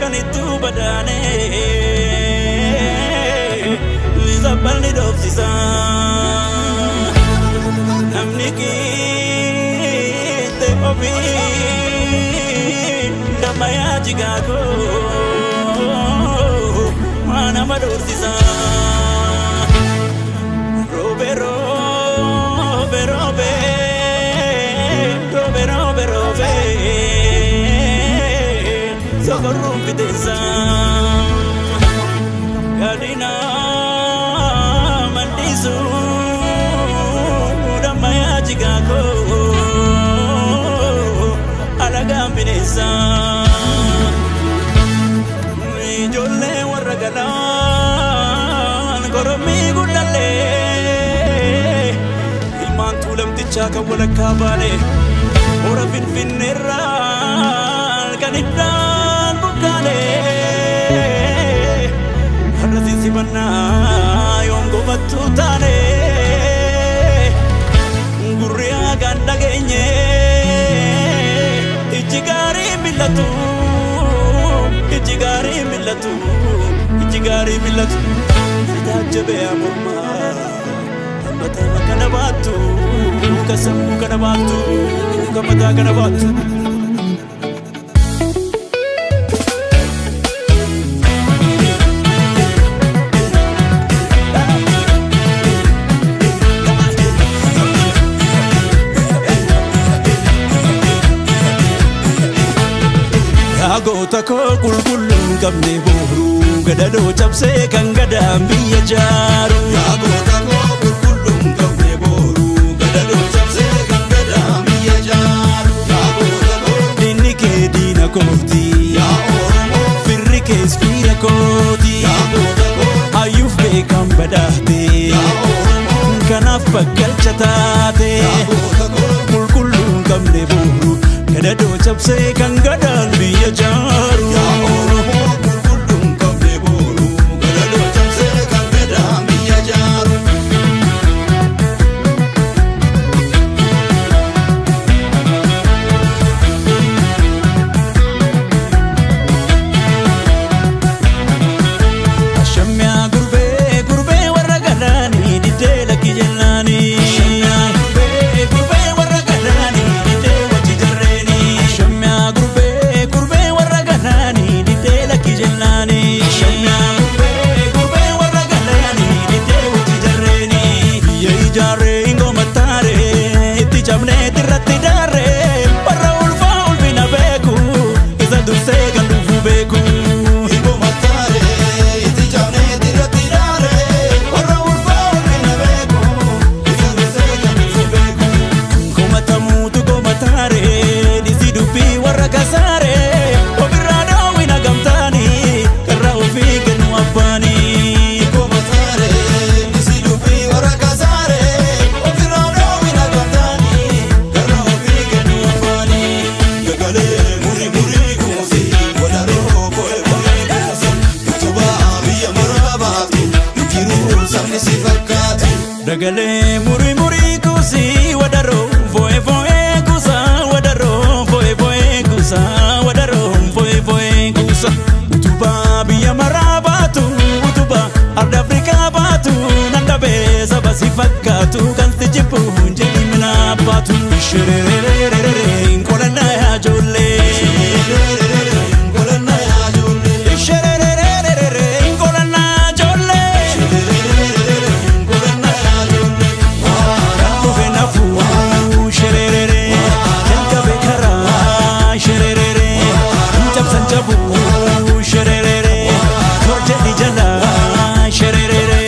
Kan ittuu badaane Zabbalni dhoofsisa. Namni qiixxe ofii damma yaa jigaagoo maa nama doorsisa. Roobe roobe roobe roobe roobe roobe sokorruun fiteensa. Gadina mandiisu damma yaa jigaagoo alagaan bineensa. Ijoollee warra galaan korommii guddallee ilmaan tuulamtichaa kan walakkaa baale hora finfinneerraa kan iddaan buqqaale har'a sisimannaa yoom gofattuu taane gurri hagaan dhageenye ijji gaarii mil'atu ijji gaarii mil'atu ijji gaarii mil'atu si taajjabee mormaa hammatama kana baattu ka sammuu kana baattu ka mataa kana baattu. Yaa goota koo qulqulluun qabne booruu gadadoo cabsee kan gadaan biyya jaaru. Yaa goota koo qulqulluun qabne booruu gadadoo cabsee kan gadaan biyya jaaru. Yaa goota koo. Diinni kee diina kooti. Yaa Oromoo. Firri kees fira kooti. Yaa goota koo. Hayyuuf beekan badhaate. Yaa Oromoo. Kanaaf bakkalcha taate. Yaa goota koo. Qulqulluun qabne booruu gadadoo cabsee kan gadaan biyya jaaru. Yaa Oromoo qulqulluun qabne booruu gadadoo cabsee kan gadaan biyya jaaru. Ashamyaa gurbee gurbee warra galaanii diddee lakki jennaanii. Ashamyaa gurbee gurbee warra galaanii diddee wajji jarreeni. Ashamyaa gurbee gurbee warra galaanii diddee lakki jennaanii. Ashamyaa gurbee gurbee warra galaanii diddee wajji jarreeni. Biyya ijaarree hin itti cabnee irratti daarree warra ulfaa ulfina beeku isa dursee kan dhufu beeku. Ibo mataaree itti cabnee irratti daaree warra ulfaa ulfina beeku isa dursee kan dhufu beeku. Komatamuutu komataaree dhisi dubbii warra kasaaree ofirraa dhoowwina gamtaanii karra ofii kennu abbaanii. Ibo mataaree dhisi dubbii warra kasaaree ofirraa dhoowwina gamtaanii karra ofii kennu abbaanii. Gagalee murii murii kuusi wadaroo fo'e fo'e kuusi utubaa biyya maraa baatu jiruu sabni si fakkaatu. Dagalee murii murii kuusii wadaroo fo'e fo'e kuusaa wadaroo fo'e fo'e kuusaa wadaroo fo'e fo'e kuusa utubaa biyya maraa baatu utubaa arda Afrikaa baatu nan dhabee saba si fakkaatu kan si jibbu jedhi mina baatu. Shirererererere qolanaa yaa ijoollee. Qolanna yaa ijoollee. Shirererererere qolanaa ijoollee. Qolanna yaa ijoollee. Dhufe nafuu shererere jalqabe karaa shererere cabsan cabuu shererere torjedhi jala shererere.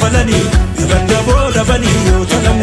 kafalanii, dabandaboo dhabanii yoo talan.